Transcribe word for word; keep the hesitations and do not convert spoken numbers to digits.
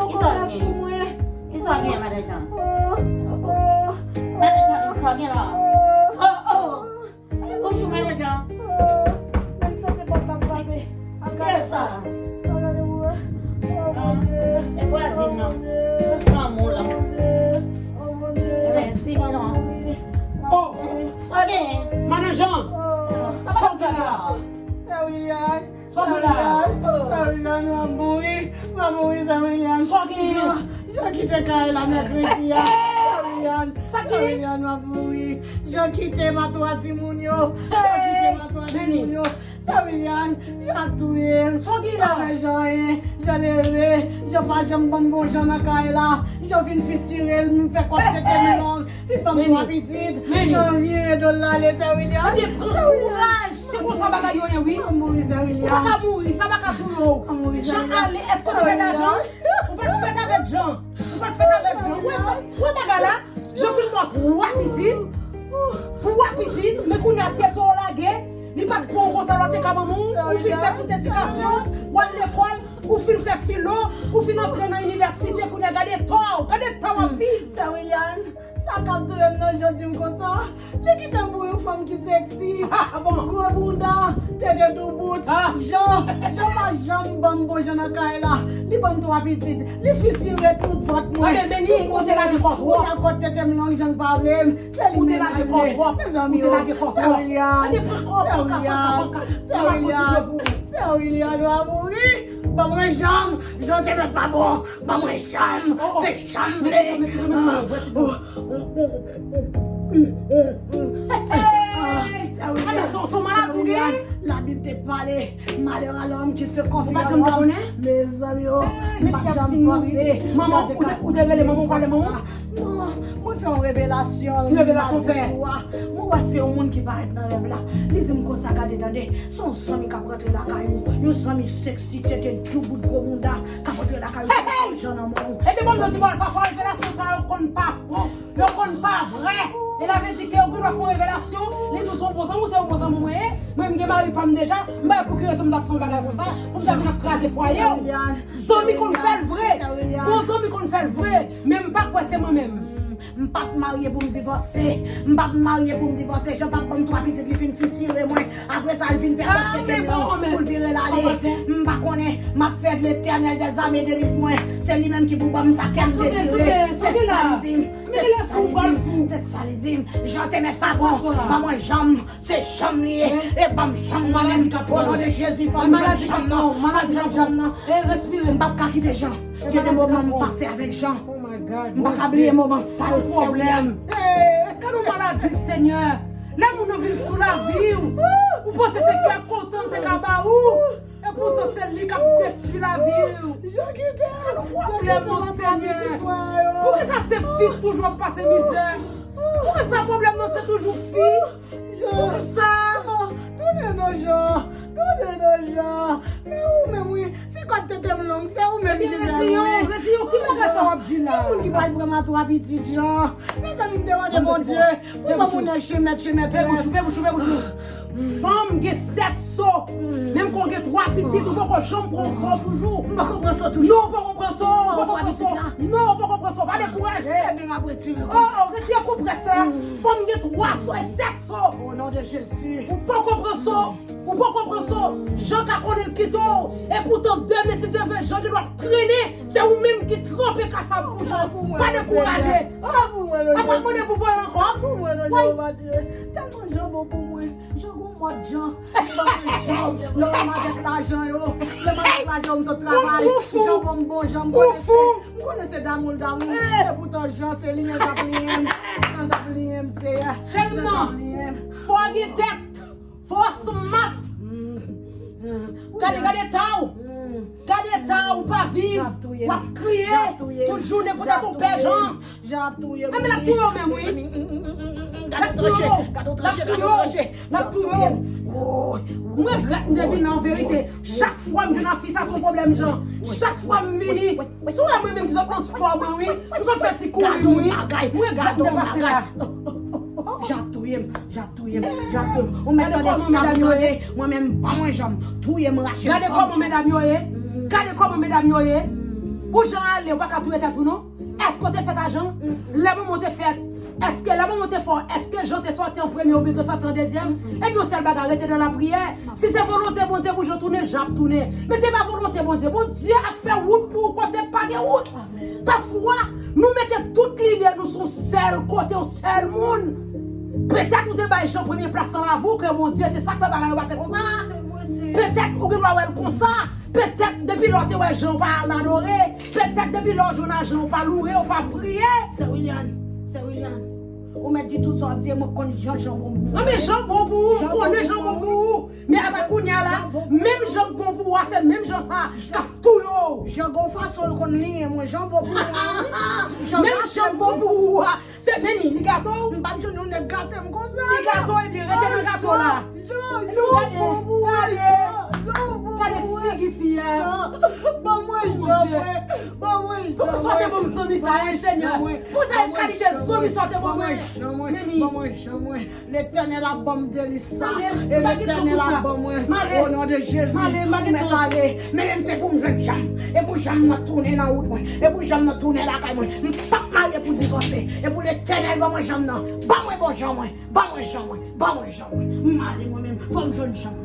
Kisa w gen? Kisa w gen, Madan Jan? Madan Jan, kisa w gen la? Oh, oh. Bonjou, Madan Jan. Kiyès sa? E vwazin nan. Zanmi w la. Fini non. Oh, sa w gen? Madan Jan. Sa w gen la? Sa w gen la? William, w ap mouri. W ap mouri, sa William. Sa w gen? Jan, Jan kite kay la mèkredi a. Sa William. Sa William, w ap mouri. Jan kite matwa timoun yo. Jan kite matwa timoun yo. Sa William, Jan touye m. Sa w gen la? Jan, Jan leve. Jan pa janm ban m bon jan nan kay la. Jan fin fisire l, m fè kòt tete m long. Li ban m twa pitit. Jan vire do l ale, sè William. Ebyen, pran kouraj. Se konsa bagay yo ye, wi. Mwen mouri, sè William. Ou pa ka mouri, sa pa ka touye w. Mwen mouri, sè William. Jan ale, èske w te fè lajan? Ou pa t fèt avèk Jan. Ou pa t fèt avèk Jan. Ou wè, ou wè bagay la? Jan fin ba w twa pitit. Twa pitit, men kounye a tete w lage. Li pa t pran w konsa, lè w te ka manman w. Ou fin fè tout edikasyon, w al lekòl. Ou fin fè filo, ou fin antre nan inivèsite, kounye a gade ta w, gade ta w ap viv. Sè William, sa k ap touye m nan Jan di m konsa. Li kite m pou yon fanm ki seksi, gwo bounda, tete doubout. Jan, Jan pa janm ban m bon jan nan kay la. Li ban m twa pitit, li fisire tout vant mwen. Ebyen, Beni, ou te lage kò twòp. Ou te lage kò twòp. Ou te lage kò twòp. Mezanmi, ou te lage kò twòp. Ebyen, pran kò, pran kò, pran kò, pran kò. Sè William, sè William, w ap mouri. Ban mwen janm, Jan te mèt pa bon. Ban mwen janm, se janm vle. Labib te pale, malheur à l'homme qui se confie à l'homme. Mezanmi, m pa t janm panse. Manman, ou te rele manman, ou pale manman? Non, mwen fè yon revelasyon. Ki revelasyon w fè? Mwen wè se yon moun ki parèt nan rèv la. Li di m konsa, gade, tande. Se yon zanmi k ap rantre lakay ou. Yon zanmi seksi, tete doubout, gwo bounda, k ap rantre lakay ou. Hey, hey! Jan nan men w. Ebyen, bon, yo di, bon, pafwa revelasyon sa yo konn pa bon. Yo konn pa vrè. E la vle di ke ou gen dwa fè yon revelasyon, li di w se yon bon zanmi, ou se yon bon zanmi mwen ye. Mwen, m gen mari pa m deja, m pa wè pou ki rezon m t ap fè yon bagay konsa, pou m ta vin ap kraze fwaye w. Zanmi konn fè l vre. Bon zanmi konn fè l vre. Men m pa kwè se mwen menm. M pa t marye pou m divòse. M pa t marye pou m divòse. Jan pa t ban m twa pitit, li fin fisire mwen. Apre sa, li fin fè kòt tete m pou l vire l ale. M pa konnen. M ap fè Letènèl dèzame deliz mwen. Se li menm ki pou ban m sa kè m dezire. Se sa li di m. Se sa li di m. Se sa li di m. Jan te mèt pa bon. Ban mwen janm. Se janm li ye. E ban m janm mwen menm. O non de Jezi, fò m jwenn janm nan. Fò m jwenn janm nan. M p ap ka kite Jan. Gen de moman m pase avèk Jan. M pa ka bliye moman sa yo, sè William. Gade yon maladi, Senyè. Lè moun nan vin sou lavi w, ou panse se kè kontan te ka ba ou. Epoutan se li k ap detwi lavi w. Gade yon pwoblèm non, Senyè. Poukisa se fi toujou ap pase mizè? Poukisa pwoblèm nan se toujou fi? Jan, Jan, tounen non, Jan, tounen non, Jan. Men ou menm wi, si kòt tete m long, se ou menm ki fè l wi. Ebyen, reziyen w, reziyen w, ki bagay sa w ap di la? Ki moun ki pral pran m a twa pitit, Jan? Mezanmi, m te mande Bondye pou ban moun nèg chimèt, chimèt. Fè bouch ou, fè bouch ou, fè bouch ou. Fanm gen sèt so. Menm kon gen twa pitit, ou poko janm pran so toujou. M poko pran so toujou. Non, ou poko pran so, ou poko pran so. Non, ou poko pran so, pa dekouraje. Ebyen, m ap retire. Oh, oh, retire konprès la. Fanm gen twa so e sèt so. O non de Jezi. Ou poko pran so. Ou poko pran so. Jan ka konnen l kite w. Epoutan, demen, si Dye vle, Jan gen dwa trennen. Se ou menm ki tranpe kasab pou Jan. Pa dekouraje. Oh, a pa mande pou voye ankò. Tèlman Jan bon pou mwen. Jan gon mòd Jan. M pa konn Jan. Lè m avèk lajan yo. Lè m avèk lajan yo, m sot travay. Jan bon m bon, Jan m konnen se, m konnen se damou l damou. Epoutan Jan se liyen k ap liyen m. Jan t ap liyen m, Seyè. Jan t ap liyen m. Fò gen tèt. Fò smart. Gade, gade ta w. Gade ta w, ou pa viv. W ap kriye. Tout jounen poutèt ou pè Jan. Jan ap touye m. Enben, l ap touye w menm, wi. L ap touye w. L ap touye w. L ap touye w. Woy, m regrèt m te vin la, an verite. Chak fwa m jwenn ak fi sa, se yon pwoblèm, Jan. Chak fwa m vini, si w wè mwen menm ki sot nan spò mwen, wi. M sot fè ti kouri m, wi. M regrèt m te pase la. Jan ap touye m. Jan ap touye m. Jan ap touye m. Ou mèt tande sa m tande. Mwen menm, ban mwen janm. Touye m, rache m. Gade kòman medam yo ye. Gade kòman medam yo ye. Pou Jan ale, ou pa ka touye tèt ou non. Èske w te fèt a Jan? Lè manman w te fèt, èske lè manman w te fè w, èske Jan te sòti an premye oubyen te sòti an dezyèm? Epi yon sèl bagay, rete nan lapriyè. Si se volonte Bondye pou Jan tounen, Jan ap tounen. Men se pa volonte Bondye. Bondye ap fè wout pou ou kote pa gen wout. Pafwa, nou mete tout lide nou sou yon sèl kote, yon sèl moun. Petèt ou te bay Jan premye plas nan lavi w ke Bondye, se sa k fè bagay yo pase konsa. Petèt ou gen dwa wè l konsa. Petèt depi lè w te wè Jan ou pa al adore. Petèt depi lè w jwenn a Jan ou pa louwe, ou pa priye. Sè William, sè William, ou mèt di tout sa w ap di, mwen konn Jan, Jan bon pou mwen. Non, men Jan bon pou ou, m konnen Jan bon pou ou. Men ata kounye a la, menm Jan k bon pou ou a, se menm Jan sa k ap touye w. Jan gon fason l konn liyen mwen, Jan bon pou mwen. Menm Jan k bon pou ou a, se men li, li gate w. M p ap jwenn yon nèg gate m konsa. Li gate w epi rete nan gate w la. Jan, Jan bon pou mwen. Gade, gade figi fi a. Ban mwen Jan mwen. Ban mwen Jan mwen. Poukisa w te ban m zanmi sa a, Senyè? Poukisa e kalite zanmi sa w te ban mwen? Ban mwen Jan mwen. Letènèl ap ban m delis sa. E Letènèl ap ban mwen. O non de Jezi, m mèt ale. Men menm se pou m jwenn Jan m. E pou Jan m nan tounen nan wout mwen. E pou Jan m nan tounen lakay mwen. M p ap marye pou divòse. E pou Letènèl ban mwen Jan m nan. Ban mwen bon Jan mwen. Ban mwen Jan mwen. Ban mwen Jan mwen. M ale mwen menm. Fò m jwenn Jan m.